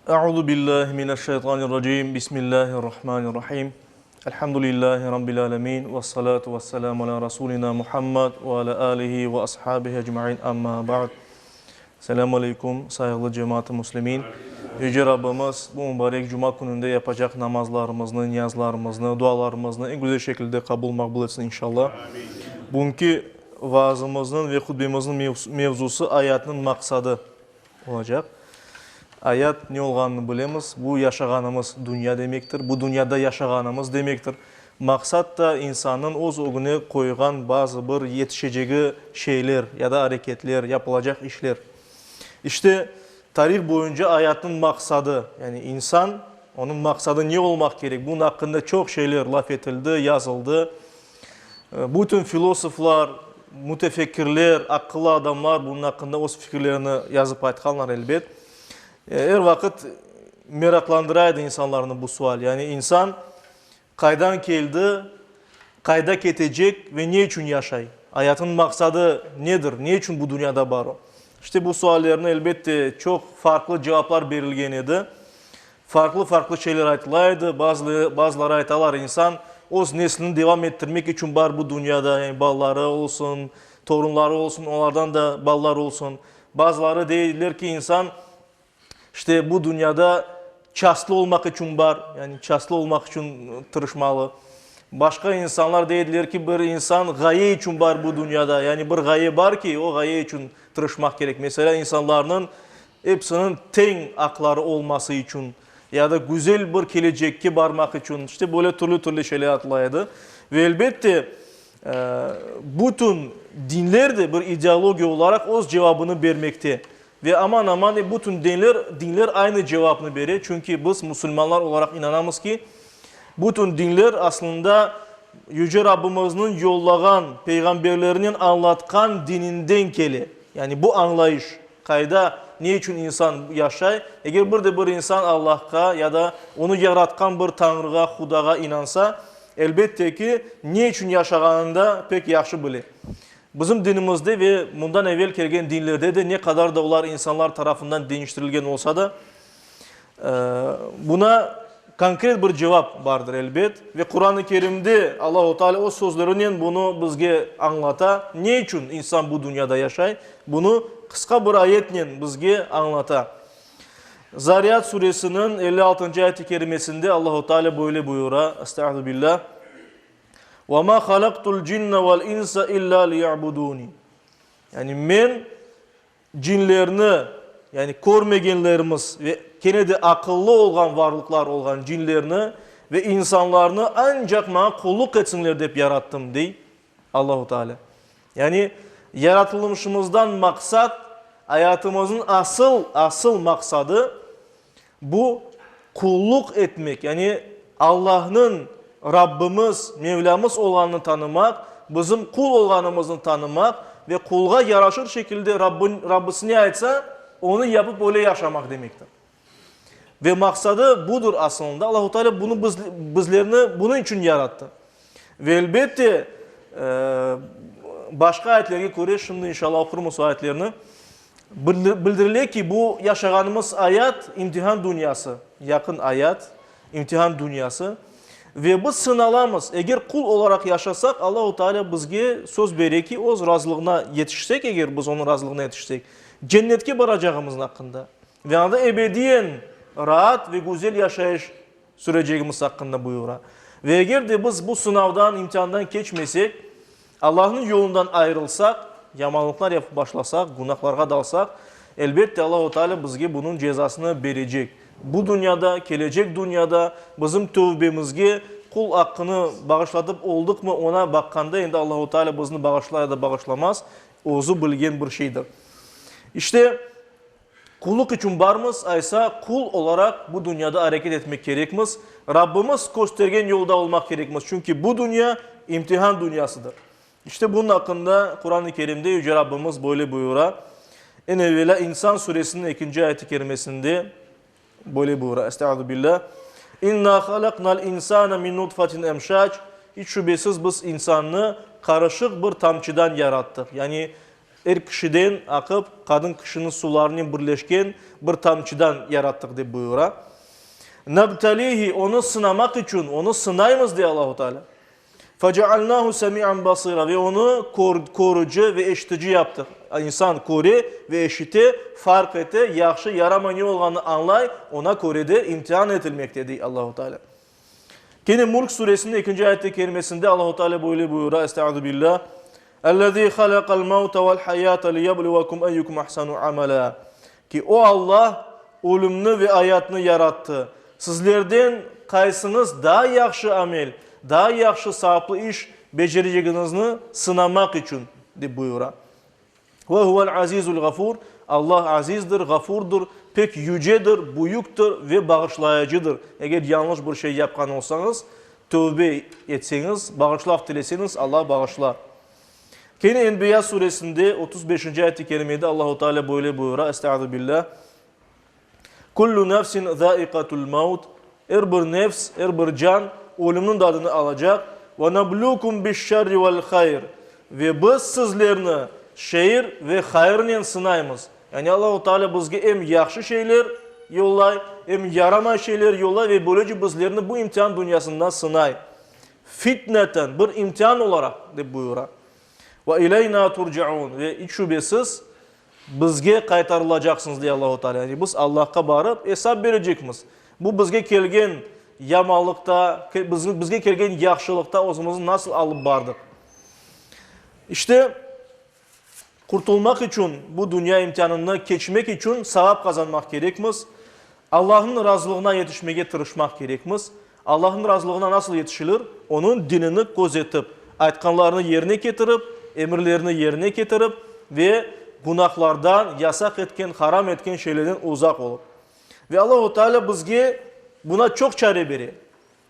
Euzu billahi mineşşeytanirracim. Bismillahirrahmanirrahim. Elhamdülillahi rabbil alemin ve salatu vesselamu ala rasulina Muhammed ve ala alihi ve ashabihi ecmain. Amma ba'd. Selamu aleykum, sayğılı cemaat-ı muslimin. Yüce Rabbimiz bu mübarek cuma kününde yapacaq namazlarımıznı, niyazlarımıznı, dualarımıznı eñ güzel şekilde qabul maqbul etsin inşallah. Bugünki vaazımıznıñ ve hutbemizniñ mevzusı ayatnıñ maqsadı olacaq. Ayat ne olğanını bilemiz, bu yaşağanımız dünya demektir, bu dünyada yaşağanımız demektir. Maqsat da insannıñ öz ögüne qoyğan bazı bir yetişecegi şeyler ya da areketler, yapılacaq işler. İşte, tarih boyunca ayatnıñ maqsadı, yani insan, onıñ maqsadı ne olmaq kerek, bunıñ aqqında çoq şeyler laf etildi, yazıldı. Bütün filosoflar, mütefekkirler, aqıllı adamlar bunıñ aqqında öz fikirlerini yazıp aytqanlar, elbet. Er vaqıt meraqlandıra edi insanlarnı bu sual, yani insan qaydan keldi, qayda ketecek ve ne içün yaşay? Ayatınıñ maqsadı nedir, ne içün bu dünyada bar o? İşte bu suallerni, elbette, çoq farqlı cevaplar berilgen edi. Farqlı-farqlı şeyler aytıla edi. Bazıları aytalar, insan öz neslini devam ettirmek içün bar bu dünyada, yani balaları olsun, torunları olsun, olardan da balalar olsun. Bazıları deyler ki, insan işte bu dünyada çastlı olmaq içün bar, yani çastlı olmaq içün tırışmalı. Başqa insanlar deydiler ki, bir insan ğaye içün bar bu dünyada, yani bir ğaye bar ki, o ğaye içün tırışmaq kerek. Meselâ, insanlarnıñ Epsiniñ teñ aqları olması içün ya da güzel bir kelecekke barmaq içün, işte böyle türlü-türlü şeyler atıla edi. Ve elbette, bütün dinler de bir ideologiya olaraq öz cevabını bermekte. Ve aman-aman bütün dinler, dinler aynı cevapnı bere, çünki biz musulmanlar olaraq inanamız ki, bütün dinler aslında Yüce Rabbimizniñ yollağan peyğamberlerinen añlatqan dininden kele. Yani bu añlayış. Qayda, ne içün insan yaşay? Eger bir de bir insan Allahqa ya da onı yaratqan bir Tañrığa, Hudağa inansa, elbette ki, ne içün yaşağanını da pek yahşı bile. Bizim dinimizde ve bundan evel kelgen dinlerde de ne qadar da olar insanlar tarafından deñiştirilgen olsa da, Buna konkret bir cevap bardır, elbet, ve Quran-ı Kerimde Allahu Teala öz sözlerinen bunı bizge añlata. Ne içün insan bu dünyada yaşay? Bunı qısqa bir ayetnen bizge añlata. Zariyat suresiniñ 56-ncı ayet-i kerimesinde Allahu Teala böyle buyura, Estaizu billah, Ve ma halaktul cinne vel insa illa liya'buduni. Yani men Cinlerni, yani körmegenlerimiz ve kene de aqıllı olğan varlıqlar olğan cinlerni ve insanlarnı ancaq maña qulluq etsinler dep yarattım, dey Allahu Teala. Yani yaratılmışımızdan maqsat, ayatımıznıñ asıl, asıl maqsadı bu qulluq etmek, yani Allahnıñ Rabbimiz, Mevlâmız olğanını tanımaq, bizim qul olğanımıznı tanımaq ve qulğa yaraşır şekilde Rabbin, Rabbisi ne aytsa, onı yapıp öyle yaşamaq demektir. Ve maqsadı budır asılında. Allahu Teala bunı biz, bizlerni bunıñ içün yarattı. Ve elbette, başqa ayetlerge köre, şimdi inşallah oqurmız o ayetlerni, Bildirile ki, bu yaşağanımız ayat, imtihan dünyası, yaqın ayat, imtihan dünyası. Ve biz sınalamız, eger qul olaraq yaşasaq, Allahu Teala bizge söz bere ki, öz razılığına yetişsek, eger biz onıñ razılığına yetişsek, cennetke baracağımıznıñ aqqında ve anda ebediyen raat ve güzel yaşayış sürecegimiz aqqında buyura. Ve eger de biz bu sınavdan, imtiandan keçmesek, Allahnıñ yolundan ayırılsaq, yamanlıqlar yapıp başlasaq, günahlarğa dalsaq, elbette Allahu Teala bizge bunıñ cezasını berecek. Bu dünyada, kelecek dünyada bizim tövbemizge, qul aqqını bağışlatıp oldıqmı, ona baqqanda endi Allahu Teala bizni bağışlar ya da bağışlamaz, özü bilgen bir şeydir. İşte, Qullıq içün barmız, aysa, qul olaraq bu dünyada areket etmek kerekmiz, Rabbimiz köstergen yolda olmaq kerekmiz, çünki bu dünya imtihan dünyasıdır. İşte bunıñ aqqında Quran-ı Kerimde Yüce Rabbimiz böyle buyura, eñ evelâ İnsan suresiniñ ekinci ayet-i kerimesinde böyle buyura, Estaizu billah, İnna halaknal insane min nutfatin emşac, İç şübesiz biz insannı qarışıq bir tamçıdan yarattıq, yani. Er kişiden aqıp, qadın kişiniñ suvlarınen birleşken bir tamçıdan yarattıq, dep buyura. Nabtalihi, onı sınamaq içün, onı sınaymız, dey Allahu Teala. Fecealnahu semi'an basira, ve onı körüci ve eşitici yaptıq. İnsan köre ve eşite, farq ete, yahşı, yaramay ne olğanını añlay, ona köre de imtian etilmekte, dey Allahu Teala. Kene Mulk suresiniñ ekinci ayet-i kerimesinde Allahu Teala böyle buyura, Estaizu billah, Ellezî halaqal mevte vel hayâte liyebluvekum eyyukum ahsanu amelâ. Ki O Allah ölümni ve ayatnı yarattı. Sizlerden qaysıñız daa yahşı amel, daa yahşı saaplı iş becerecegiñizni sınamaq içün, dep buyura. Ve huvel azizul gafur, Allah azizdir, gafurdır, pek yücedir, büyüktir ve bağışlayıcıdır. Eger yañlış bir şey yapqan olsañız, tövbe etseñiz, bağışlav tileseñiz, Allah bağışlar. Kene Enbiya suresinde 35-nci ayet-i kerimede Allahu Teala böyle buyura, Estaizu billah, Kullu nefsin zaiqatul maut, Er bir nefs, er bir can ölümniñ dadını alacaq, ve neblukum biş-şerri vel-hayr, ve biz sizlerni şeir ve hayırnen sınaymız. Yani Allahu Teala bizge em yahşı şeyler yollay, em yaramay şeyler yollay ve böylece bizlerni bu imtian dünyasında sınay. Fitneten, bir imtian olaraq, dep buyura. Ve ileyna turcaun, ve iç şübesiz, Bizge qaytarılacaqsıñız, dey Allahu Teala. Yani biz Allahqa barıp esap berecekmiz. Bu bizge kelgen yamanlıqta, bizge kelgen yahşılıqta özümizni nasıl alıp bardıq? İşte, qurtulmaq içün, bu dünya imtianını keçmek içün savap qazanmaq kerekmiz. Allahnıñ razılığına yetişmege tırışmaq kerekmiz. Allahnıñ razılığına nasıl yetişilir? Onıñ dinini közetip, aytqanlarını yerine ketirip, emirlerini yerine ketirip ve günahlardan, yasaq etken, haram etken şeylerden uzaq olıp. Ve Allahu Teala bizge buna çoq çare bere.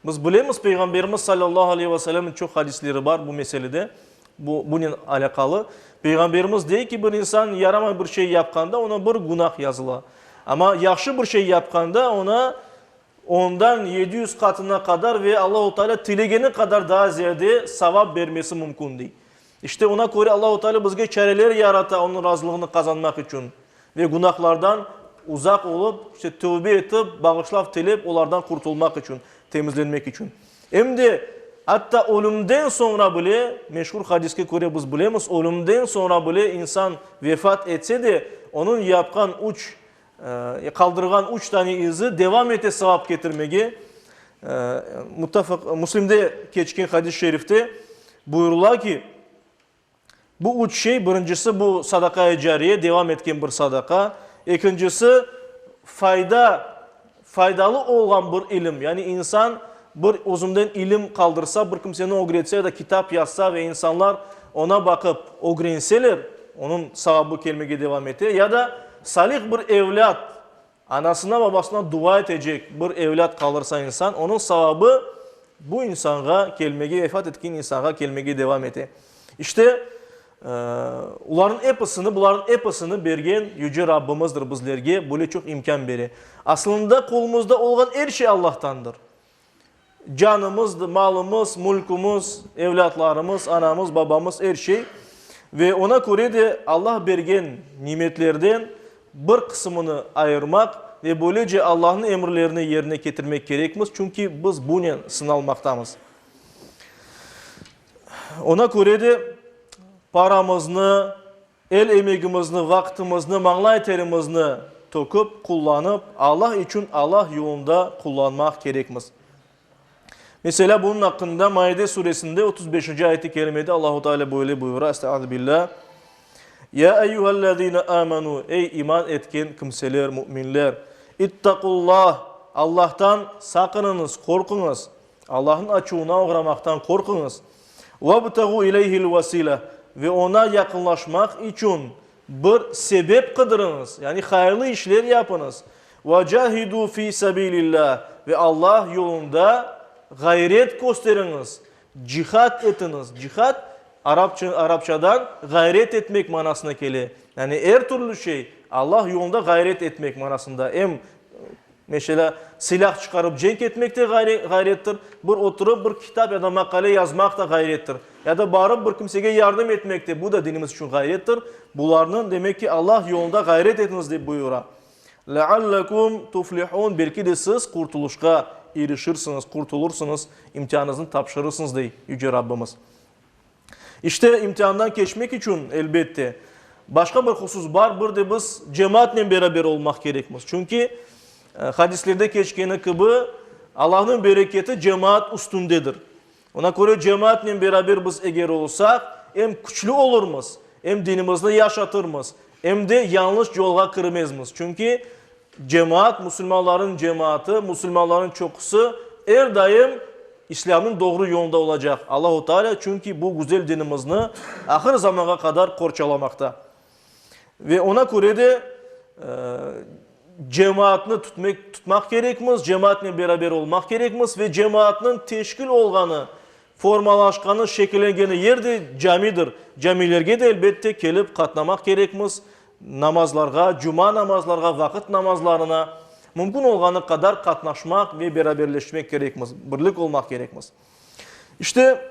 Biz bilemiz, Peyğamberimiz salâllahu aleyhi ve sellemniñ çoq hadisleri bar bu meselede, bu, bunen alâqalı. Peyğamberimiz dey ki, bir insan yaramay bir şey yapqanda, oña bir günah yazıla. Amma yahşı bir şey yapqanda, oña ondan 700 qatına qadar ve Allahu Teala tilegeni qadar daa ziyade savap bermesi mümkün, dey. İşte, oña köre Allahu Teala bizge çareler yarata onıñ razılığını qazanmaq içün ve günahlardan uzaq olıp, işte, tövbe etip, bağışlav tilep, olardan qurtulmaq içün, temizlenmek içün. Em de, atta ölümden soñra bile, meşhur hadiske köre biz bilemiz, ölümden soñra bile insan vefat etse de, onıñ yapqan üç, qaldırğan üç tane izi devam ete savap ketirmege. Muttafaq, Müslimde keçken hadis-i şerifte buyurıla ki, bu üç şey, birincisi bu sadaqa-i cariye, devam etken bir sadaqa, ekincisi fayda, faydalı olğan bir ilim, yani insan bir özünden ilim qaldırsa, bir kimseni ögretse ya da kitap yazsa ve insanlar oña baqıp ögrenseler, onıñ savabı kelmege devam ete, ya da salih bir evlât, anasına, babasına dua etecek bir evlât qaldırsa insan, onıñ savabı bu insanğa kelmege, vefat etken insanğa kelmege devam ete. İşte, olarnıñ episini, bularnıñ episini bergen Yüce Rabbimizdir bizlerge böyle çoq imkân bere. Aslında qolumızda olğan er şey Allahtandır. Canımız, malımız, mülkümiz, evlâtlarımız, anamız, babamız, er şey. Ve oña köre de Allah bergen nimetlerden bir qısımını ayırmaq ve böylece Allahnıñ emirlerini yerine ketirmek kerekmiz, çünki biz bunen sınalmaqtamız. Oña köre de paramıznı, el emegimizni, vaqtımıznı, mañlay terimizni töküp, qullanıp, Allah içün Allah yolunda qullanmaq kerekmiz. Meselâ, bunıñ aqqında Maide suresinde 35-nci ayet-i kerimede Allahu Teala böyle buyura, Estaizu billâh, Ya eyyühellezîne âmenû, ey iman etken kimseler, müminler, ittaqullâh, Allahtan saqınıñız, qorquñız, Allahnıñ açuvına oğramaqtan qorquñız, Vebteğu ileyhil vesile, ve Oña yaqınlaşmaq içün bir sebep qıdırıñız, yani hayırlı işler yapıñız, Vecahidu fi sabilillah, ve Allah yolunda ğayret kösteriñiz, cihad etiñiz. Cihad, arapçadan ğayret etmek manasına kele. Yani er türlü şey, Allah yolunda ğayret etmek manasında, em. Meselâ, silâh çıqarıp cenk etmek de ğayrettir, bir oturıp bir kitap ya da maqale yazmaq da ğayrettir, ya da barıp bir kimsege yardım etmek de, bu da dinimiz içün ğayrettir. Bularnıñ, demek ki, Allah yolunda ğayret etiñiz, dep buyura. Leallekum tuflihun, belki de siz qurtulışqa irişirsiñiz, qurtulursıñız, imtianıñıznı tapşırırsıñız, dey Yüce Rabbimiz. İşte, imtiandan keçmek içün, elbette, başqa bir husus bar, bir de biz cemaatnen beraber olmaq kerekmiz. Çünki, hadislerde keçkeni kibi, Allahnıñ bereketi cemaat üstündedir. Ona köre, cemaatnen beraber biz eger olsaq, em küçlü olurmız, em dinimizni yaşatırmız, em de yañlış yolğa kirmezmiz. Çünki, cemaat, musulmanlarnıñ cemaatı, musulmanlarnıñ çoqusı er daim İslâmnıñ doğru yolunda olacaq. Allahu Teala çünki bu güzel dinimizni ahır zamanğa qadar qorçalamaqta. Ve ona köre de cemaatnı tutmek, tutmaq kerekmiz, cemaatnen beraber olmaq kerekmiz ve cemaatnıñ teşkil olğanı, formalaşqanı, şekillengeni yer de camidir. Camilerge de elbette kelip qatnamaq kerekmiz, namazlarğa, cuma namazlarğa, vaqıt namazlarına mümkün olğanı qadar qatnaşmaq ve beraberleşmek kerekmiz, birlik olmaq kerekmiz. İşte,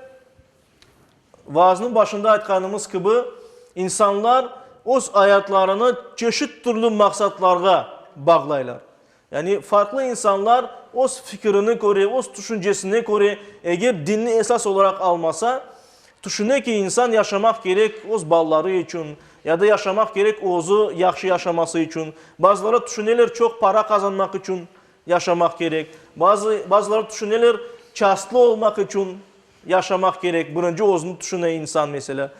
vaaznıñ başında aytqanımız kibi, insanlar öz ayatlarını çeşit türlü maqsatlarğa bağlaylar. Yani farqlı insanlar öz fikirini köre, öz tüşüncesine köre, eger dinni esas olaraq almasa, tüşüne ki, insan yaşamaq kerek öz balaları içün, ya da yaşamaq kerek özü yahşı yaşaması içün. Bazıları tüşüneler çoq para qazanmaq içün yaşamaq kerek. Bazı, bazıları tüşüneler çastlı olmaq içün yaşamaq kerek, birinci özüni tüşüne insan, meselâ.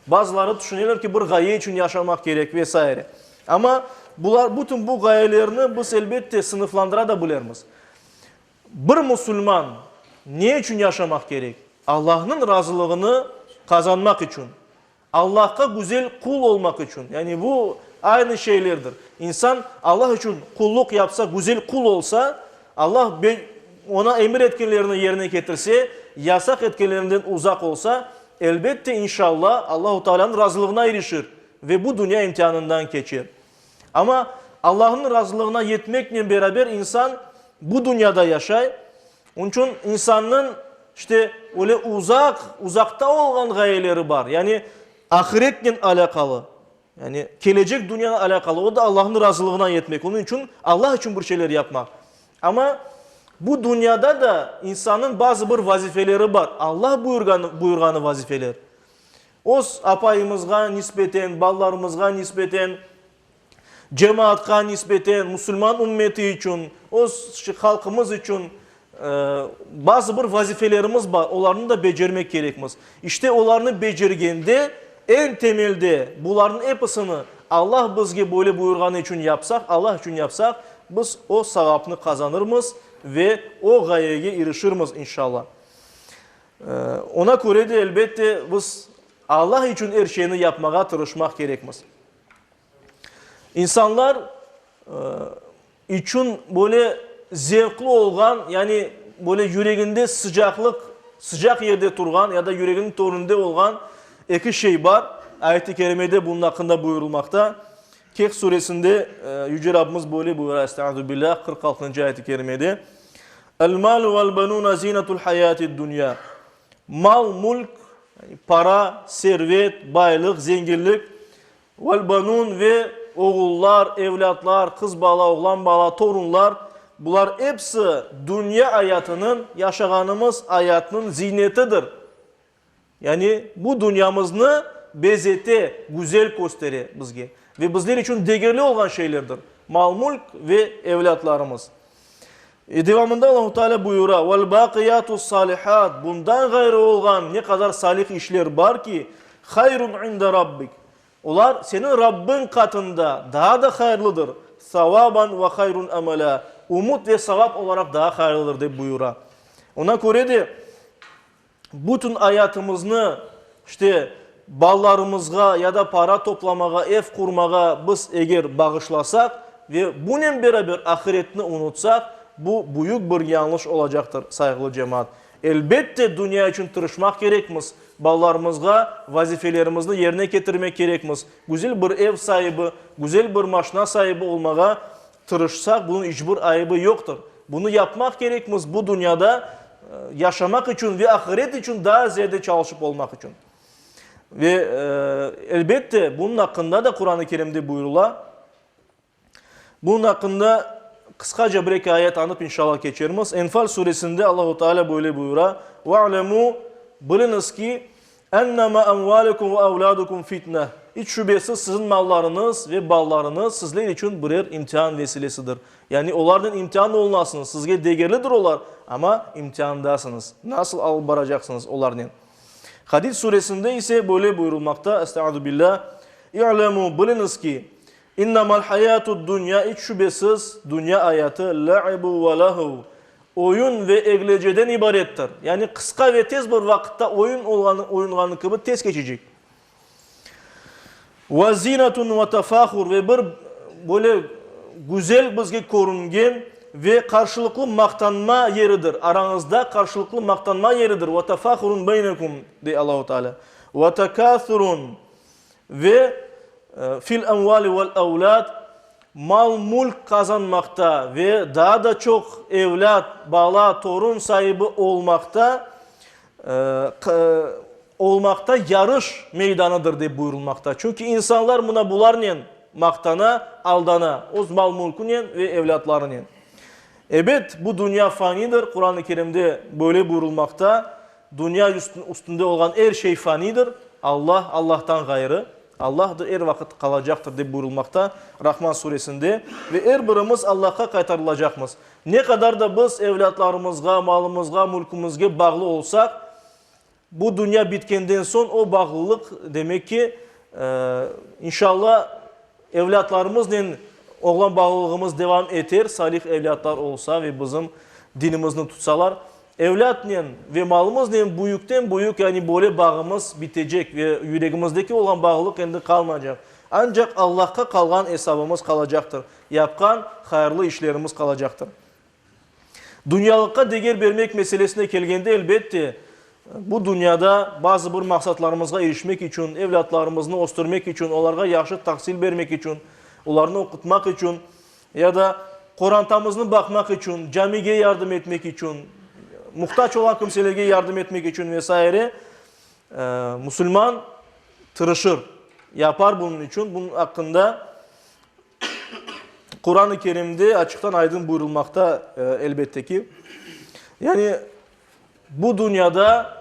Bazıları tüşüneler ki, bir ğaye içün yaşamaq kerek ve saire. Amma bular, bütün bu ğayelerni biz, elbette, sınıflandıra da bilermiz. Bir musulman ne içün yaşamaq kerek? Allahnıñ razılığını qazanmaq içün. Allahqa güzel qul olmaq içün, yani bu aynı şeylerdir. İnsan Allah içün qulluq yapsa, güzel qul olsa, Allah oña emir etkenlerini yerine ketirse, yasaq etkenlerinden uzaq olsa, elbette, inşallah, Allahu Taalânıñ razılığına irişir ve bu dünya imtianından keçer. Amma Allahnıñ razılığına yetmeknen beraber insan bu dünyada yaşay. Onıñ içün insannıñ, işte, öyle uzaq, uzaqta olğan ğayeleri bar, yani ahiretnen alâqalı, yani kelecek dünyanen alâqalı, o da Allahnıñ razılığına yetmek, onıñ içün Allah içün bir şeyler yapmaq. Amma bu dünyada da insannıñ bazı bir vazifeleri bar, Allah buyurğanı, buyurğanı vazifeler. Öz apayımızğa nisbeten, balalarımızğa nisbeten, cemaatqa nisbeten, musulman ümmeti içün, öz halqımız içün bazı bir vazifelerimiz bar, olarnı da becermek kerekmiz. İşte olarnı becergende, eñ temelde bularnıñ episini Allah bizge böyle buyurğanı içün yapsaq, Allah içün yapsaq, biz o savapnı qazanırmız ve o ğayege irişirmiz, inşallah. Oña köre de, elbette, biz Allah içün er şeyni yapmağa tırışmaq kerekmiz. İnsanlar içün böyle zevqlı olğan, yani böyle yüreginde sıcaqlıq, sıcaq yerde turğan ya da yüreginiñ töründe olğan eki şey bar. Ayet-i kerimede bunıñ aqqında buyurılmaqta. Kehf suresinde Yüce Rabbimiz böyle buyura, Estaizu billah, 46-ncı ayet-i kerimede, El-malu vel-benuna zinetul hayatid-dünya. Mal-mülk, yani para, servet, baylıq, zenginlik, vel-benun ve oğullar, evlâtlar, qız bala, oğlan bala, torunlar, bular episi dünya ayatınıñ, yaşağanımız ayatnıñ ziynetidir. Yani bu dünyamıznı bezete, güzel köstere bizge ve bizler içün degerli olğan şeylerdir, mal-mülk ve evlâtlarımız. E, devamında Allahu Teala buyura, Vel baqiyatus-salihat, bundan ğayrı olğan ne qadar salih işler bar ki, hayrun inde rabbik, olar seniñ Rabbiñ qatında daa da hayırlıdır, savaban ve hayrun emela, ümüt ve savap olaraq daa hayırlıdır, dep buyura. Ona köre de, Bütün ayatımıznı, işte, balalarımızğa ya da para toplamağa, ev qurmağa biz eger bağışlasaq ve bunen beraber ahiretni unutsaq, bu büyük bir yañlış olacaqtır, sayğılı cemaat. Elbette, dünya içün tırışmaq kerekmiz, balalarımızğa vazifelerimizni yerine ketirmek kerekmiz, güzel bir ev saibi, güzel bir maşna saibi olmağa. tırışsaq, bunıñ iç bir ayıbı yoqtır. Bunı yapmaq kerekmiz bu dünyada yaşamaq içün ve ahiret içün daa ziyade çalışıp olmaq içün. Ve, elbette, bunıñ aqqında da Quran-ı Kerimde buyurıla. Bunıñ aqqında qısqaca bir-eki ayet añıp, inşallah, keçermiz. Enfal suresinde Allahu Teala böyle buyura, Ve'lemû, biliñiz ki, ennema emvâlukum ve evlâdukum fitne, iç şübesiz siziñ mallarıñız ve balalarıñız sizler içün birer imtian vesilesidir. Yani olarnen imtian olunasıñız, sizge degerlidir olar, amma imtiandasıñız. Nasıl alıp baracaqsıñız olarnen? Hadid suresinde ise böyle buyurılmaqta, Estaizu billâh, İ'lemû, biliñiz ki, İnnemal hayâtud dünya, iç şübesiz, dünya ayatı, le'ibun ve lehv, oyun ve egleceden ibarettir. Yani qısqa ve tez bir vaqıtta oyun olğanı, oyunğanı kibi tez keçecek. Ve zinetun ve tefahur, ve bir böyle güzel bizge körüngen ve qarşılıqlı maqtanma yeridir, arañızda qarşılıqlı maqtanma yeridir, ve tefahurun beynekum, dey Allahu Teala, ve tekâthurun, Ve fil emvali vel evlâd, mal-mülk qazanmaqta ve daa da çoq evlât, bala, torun saibi olmaqta, olmaqta yarış meydanıdır, dep buyurılmaqta. Çünki insanlar mına bularnen maqtana, aldana, öz mal-mülkünen ve evlâtlarınen. Ebet, bu dünya fanidir, Quran-ı Kerimde böyle buyurılmaqta, Dünya üstünde olğan er şey fanidir, Allah, Allahtan ğayrı, Allahdır, er vaqıt qalacaqtır, dep buyurılmaqta Rahman suresinde. Ve er birimiz Allahqa qaytarılacaqmız. Ne qadar da biz evlâtlarımızğa, malımızğa, mülkümizge bağlı olsaq, bu dünya bitkenden soñ o bağlılıq, demek ki, inşalla, evlâtlarımıznen olğan bağlılığımız devam eter, salih evlâtlar olsa ve bizim dinimizni tutsalar. Evlâtnen ve malımıznen büyükten-büyük, yani böyle bağımız bitecek ve yüregimizdeki olğan bağlılıq endi qalmaycaq. Ancaq Allahqa qalğan esabımız qalacaqtır, yapqan hayırlı işlerimiz qalacaqtır. Dünyalıqqa deger bermek meselesine kelgende, elbette, bu dünyada bazı bir maqsatlarımızğa irişmek içün, evlâtlarımıznı östürmek içün, olarğa yahşı tahsil bermek içün, olarnı oqutmaq içün ya da qorantamıznı baqmaq içün, camige yardım etmek içün, muhtac olğan kimselerge yardım etmek içün ve saire, musulman tırışır, yapar bunıñ içün. Bunıñ aqqında Quran-ı Kerimde açıqtan aydın buyurılmaqta, elbette ki. Yani bu dünyada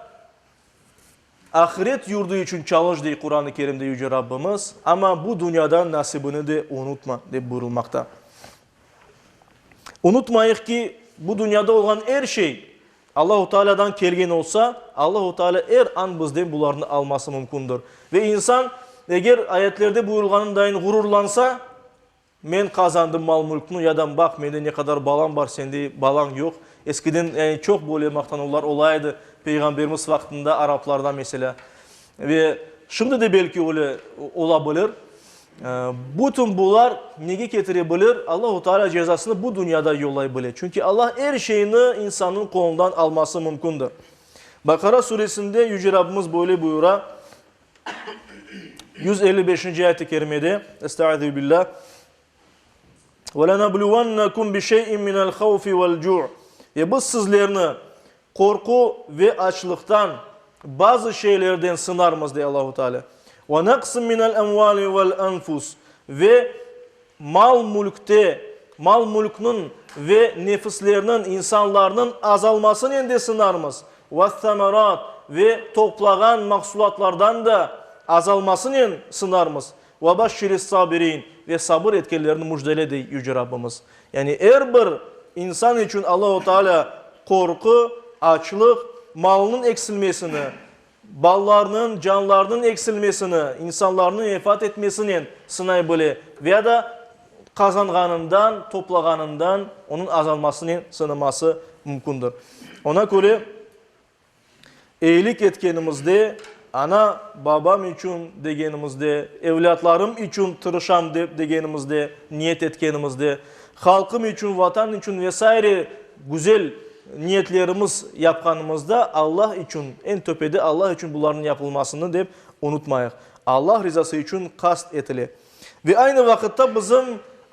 ahiret yurdu içün çalış, dey Quran-ı Kerimde Yüce Rabbimiz, amma bu dünyadan nasibini de unutma, dep buyurılmaqta. Unutmayıq ki, bu dünyada olğan er şey Allahu Tealâdan kelgen olsa, Allahu Tealâ er an bizden bularnı alması mümkündir. Ve insan, eger ayetlerde buyurılğanındayın ğururlansa, Men qazandım mal-mülkni ya da baq, mende ne qadar balam bar, sende balañ yoq. Eskiden, yani çoq böyle maqtanuvlar ola edi, Peyğamberimiz vaqtında araplarda, meselâ. Ve şimdi de belki öyle ola bilir. Bütün bular nege ketire bilir? Allahu Teala cezasını bu dünyada yollay bile. Çünki Allah er şeyni insannıñ qolundan alması mümkündir. Baqara suresinde Yüce Rabbimiz böyle buyura, 155-nci ayet-i kerimede, Estaizu billah, Ve lenebluvennekum bi şey'in minel havfi vel cu' Ve biz sizlerni qorqu ve açlıqtan bazı şeylerden sınarmız, dey Allahu Teala. Ve naqsin minel emvali vel enfus Ve mal-mülkte, mal-mülkniñ ve nefislerniñ, insanlarnıñ azalmasınen de sınarmız. Ve semerat Ve toplağan mahsulatlardan da azalmasınen sınarmız. Ve başşiris-sabirin, ve sabır etkenlerni müjdele, dey Yüce Rabbimiz. Yani er bir insan içün Allahu Teala qorqu, açlıq, malınıñ eksilmesini, balalarınıñ, canlarınıñ eksilmesini, insanlarnıñ vefat etmesinen sınay bile ve ya da qazanğanından, toplağanından onıñ azalmasınen sınaması mümkündir. Ona köre, Eyilik etkenimizde, ana, babam içün degenimizde, evlâtlarım içün tırışam dep degenimizde, niyet etkenimizde, halqım içün, Vatan içün ve saire güzel niyetlerimiz yapqanımızda Allah içün, eñ töpede Allah içün bularnıñ yapılmasını dep unutmayıq. Allah rizası içün qast etile. Ve aynı vaqıtta bizim.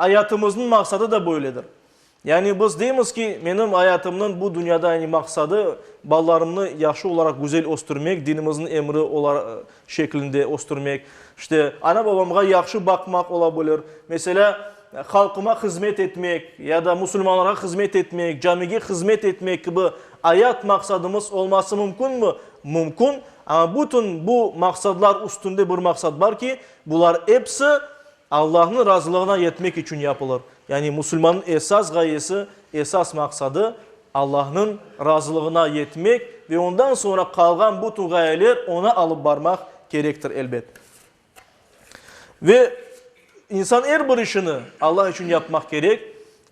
Ayatımıznıñ maqsadı da böyledir. Yani biz deymiz ki, menim ayatımnıñ bu dünyada yani maqsadı, balalarımnı yahşı olaraq güzel östürmek, dinimizniñ emri olar şeklinde östürmek, işte, ana-babamğa yahşı baqmaq ola bilir, meselâ, halqıma hızmet etmek ya da musulmanlarğa hızmet etmek, camige hızmet etmek kibi ayat maqsadımız olması mümkünmi? Mümkün, amma bütün bu maqsadlar üstünde bir maqsad bar ki, bular episi Allahnıñ razılığına yetmek içün yapılır. Yani musulmannıñ esas ğayesi, esas maqsadı, Allahnıñ razılığına yetmek ve ondan soñra qalğan bütün ğayeler oña alıp barmaq kerektir, elbet. Ve insan er bir işini Allah içün yapmaq kerek.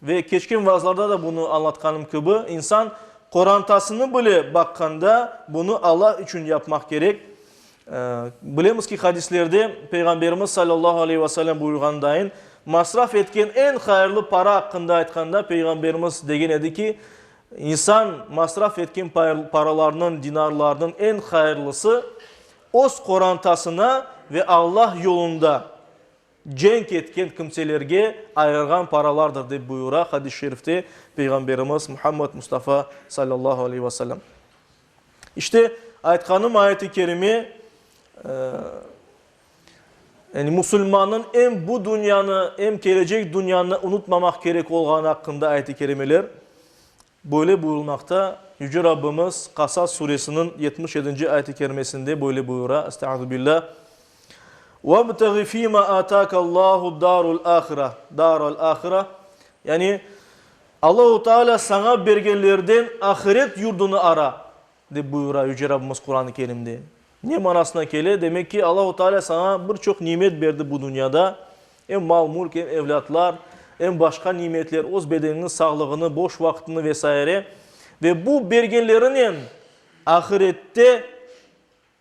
Ve keçken vaazlarda da bunı añlatqanım kibi, insan qorantasını bile baqqanda bunı Allah içün yapmaq kerek. Bilemiz ki, hadislerde Peyğamberimiz salâllahu aleyhi ve sellem buyurğanındayın, masraf etken eñ hayırlı para aqqında aytqanda Peyğamberimiz degen edi ki, insan masraf etken paralarnıñ, dinarlarnıñ eñ hayırlısı öz qorantasına ve Allah yolunda cenk etken kimselerge ayırğan paralardır, dep buyura hadis-i şerifte Peyğamberimiz Muhammed Mustafa salâllahu aleyhi ve sellem. İşte, aytqanım ayet-i kerime, yani musulmannıñ em bu dünyanı, em kelecek dünyanı unutmamaq kerek olğanı aqqında ayet-i kerimeler böyle buyurılmaqta. Yüce Rabbimiz Qasas suresiniñ 77-nci ayet-i kerimesinde böyle buyura, Estaizu billah, Vebteği fîmâ âtâkallâhu dârul âhire, dâral âhire, yani Allahu Teala saña bergenlerden ahiret yurdunı ara, dep buyura Yüce Rabbimiz Quran-ı Kerimde. Ne manasına kele? Demek ki, Allahu Teala saña bir çoq nimet berdi bu dünyada, em mal-mülk, em evlâtlar, em başqa nimetler, öz bedeniniñ sağlığını, boş vaqtını ve saire. Ve bu bergenlerinen ahirette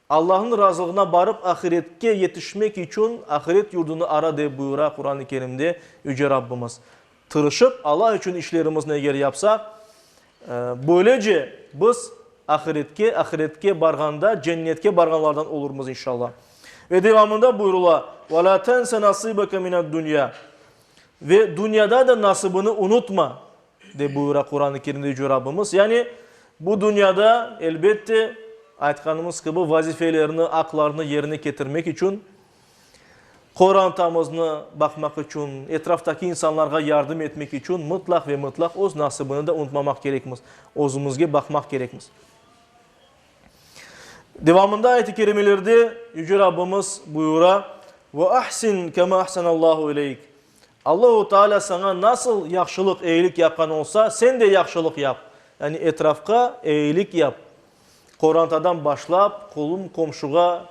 Allahnıñ razılığına barıp ahiretke yetişmek içün ahiret yurdunı ara dep buyura Quran-ı Kerimde Yüce Rabbimiz. Tırışıp Allah içün işlerimizni eger yapsaq, böylece biz ahiretke, ahiretke barğanda cennetke barğanlardan olurmız inşallah. Ve devamında buyurıla, Ve la tense nasibeke mined-dünya Ve dünyada da nasibini unutma, dep buyura Quran-ı Kerimde Yüce Rabbimiz. Yani, bu dünyada, elbette, aytqanımız kibi, vazifelerini, aqlarını yerine ketirmek içün, qorantamıznı baqmaq içün, etraftaki insanlarğa yardım etmek içün mıtlaq ve mıtlaq öz nasibini de unutmamaq kerekmiz, özümizge baqmaq kerekmiz. Devamında ayet-i kerimelerde Yüce Rabbimiz buyura, Ve ahsin kema ahsanallahu ileyk. Allahu Teala saña nasıl yahşılıq, eyilik yapqan olsa, sen de yahşılıq yap. Yani etrafqa eyilik yap. Qorantadan başlap, qolum-qomşuğa,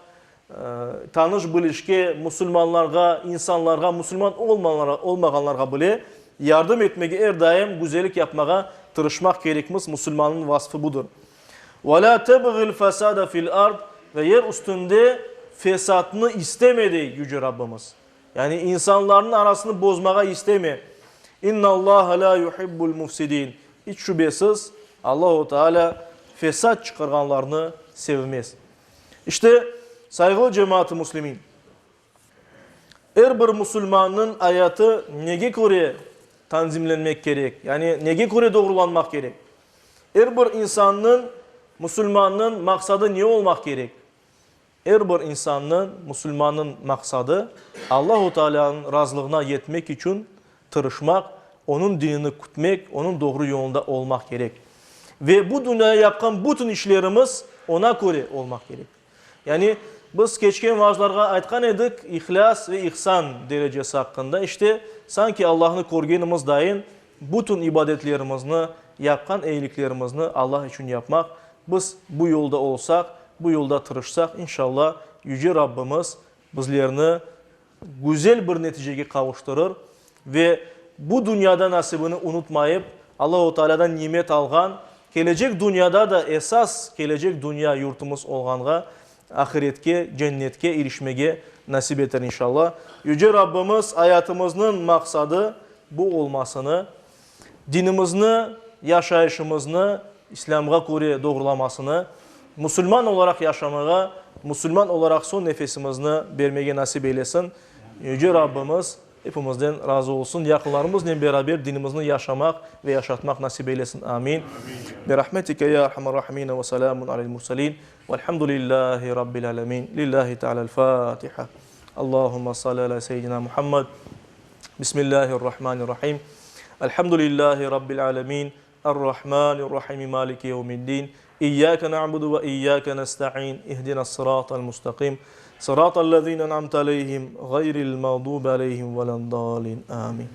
tanış-bilişke, musulmanlarğa, insanlarğa, musulman olmağanlarğa bile yardım etmege, er daim güzellik yapmağa tırışmaq kerekmiz, musulmannıñ vasfı budır. Ve lâ tebğil fesâde fil ard, ve yer üstünde fesatnı isteme, dey Yüce Rabbimiz. Yani insanlarnıñ arasını bozmağa isteme. İnnallâhe lâ yuhibbul mufsidin. İç şübesiz, Allahu Teala fesat çıqarğanlarnı sevmez. İşte, sayğılı cemaat-ı müslimin, er bir musulmannıñ ayatı nege köre tanzimlenmek kerek, yani nege köre doğrulanmaq kerek? Er bir insannıñ, musulmannıñ maqsadı ne olmaq kerek? Er bir insannıñ, musulmannıñ maqsadı, Allahu Tealânıñ razılığına yetmek içün tırışmaq, Onıñ dinini kütmek, Onıñ doğru yolunda olmaq kerek. Ve bu dünyada yapqan bütün işlerimiz Oña köre olmaq kerek. Yani, biz keçken vaazlarğa aytqan edik, ihlâs ve ihsan derecesi aqqında. İşte, sanki Allahnı körgenimiz dayın, bütün ibadetlerimizni, yapqan eyiliklerimizni Allah içün yapmaq, Biz bu yolda olsaq, bu yolda tırışsaq, inşallah, Yüce Rabbimiz bizlerni güzel bir neticege qavuştırır ve bu dünyada nasibini unutmayıp, Allahu Tealâdan nimet alğan, kelecek dünyada da esas kelecek dünya yurtumız olğanğa, ahiretke, cennetke irişmege nasip eter, inşallah. Yüce Rabbimiz ayatımıznıñ maqsadı bu olmasını, Dinimizni, yaşayışımıznı İslâmğa köre doğrulamasını, musulman olaraq yaşamağa, musulman olaraq soñ nefesimizni bermege nasip eylesin. Yüce Rabbimiz. Epimizden razı olsun. Yaqınlarımıznen beraber dinimizni yaşamaq ve yaşatmaq nasip eylesin. Amin. Bi rahmetike ya erhamer rahimin ve selamun alel murselin. Velhamdülillahi rabbil alemin. Lillahi teala el-Fatiha. Allahumma salli ala seyyidina Muhammad. Bismillahirrahmanirrahim. Elhamdülillahi rabbil alemin. Er-Rahmanir-Rahim. Maliki yevmiddin. İyyâke na'budu ve iyyâke nesta'in. İhdinas-sıratal mustaqim. Sıratal lezîne en'amte aleyhim, gayril mağdubi aleyhim veled-dâlin. Amin.